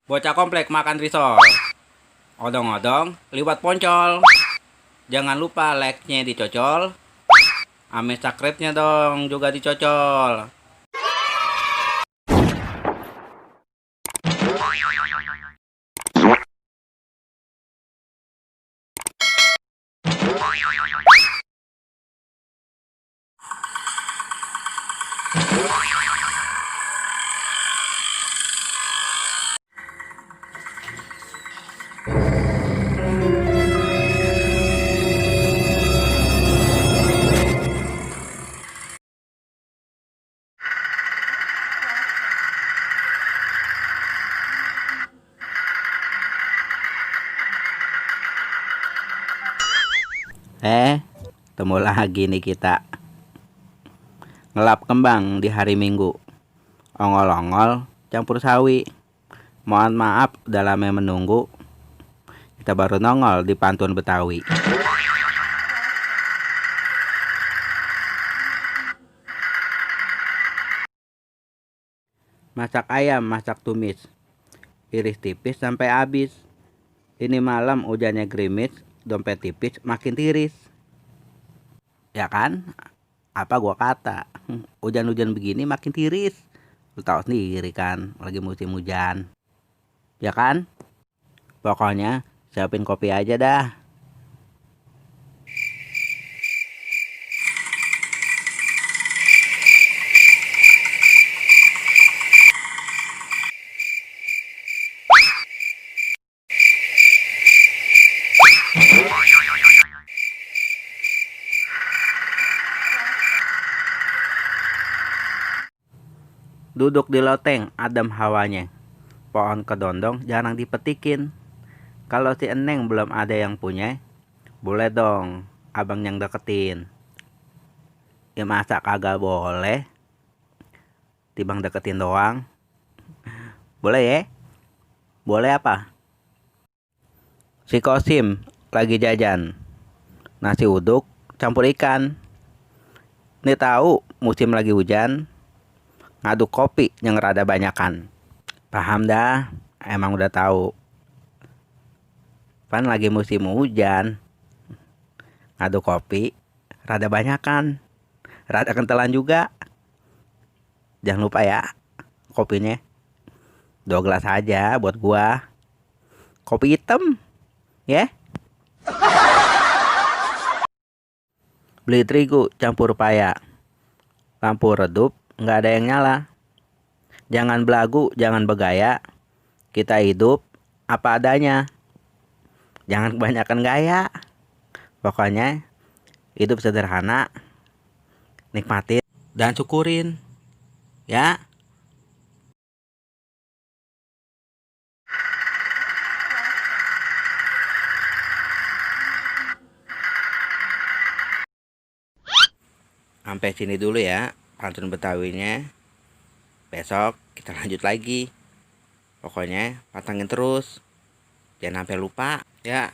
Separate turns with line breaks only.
Bocah komplek makan risol. Odong-odong, liwat poncol. Jangan lupa like-nya dicocol. Ame subscribe-nya dong juga dicocol. Temu lagi nih kita ngelap kembang di hari Minggu. Ongol-ongol campur sawi. Mohon maaf udah lama menunggu. Kita baru nongol di pantun Betawi. Masak ayam, masak tumis. Iris tipis sampai habis. Ini malam hujannya gerimis, dompet tipis makin tiris. Ya kan? Apa gua kata? Hujan-hujan begini makin tiris. Lu tahu sendiri kan, lagi musim hujan. Ya kan? Pokoknya siapin kopi aja dah. Duduk di loteng, adem hawanya. Pohon kedondong jarang dipetikin. Kalau si Eneng belum ada yang punya, boleh dong abang yang deketin. Ya masa kagak boleh? Tibang deketin doang. Boleh ya? Boleh apa? Si Kosim lagi jajan nasi uduk campur ikan. Nih tahu musim lagi hujan, ngaduk kopi yang rada banyakan. Paham dah, emang udah tahu. Kan lagi musim hujan, ngaduk kopi rada banyakan, rada kentelan juga. Jangan lupa ya, kopinya 2 gelas aja buat gua. Kopi hitam, ya. Beli terigu campur paya. Lampu redup, nggak ada yang nyala. Jangan belagu, jangan begaya. Kita hidup apa adanya. Jangan kebanyakan gaya. Pokoknya hidup sederhana, nikmatin dan syukurin. Ya. Sampai sini dulu ya pantun Betawinya. Besok kita lanjut lagi. Pokoknya pantangin terus. Jangan sampai lupa ya.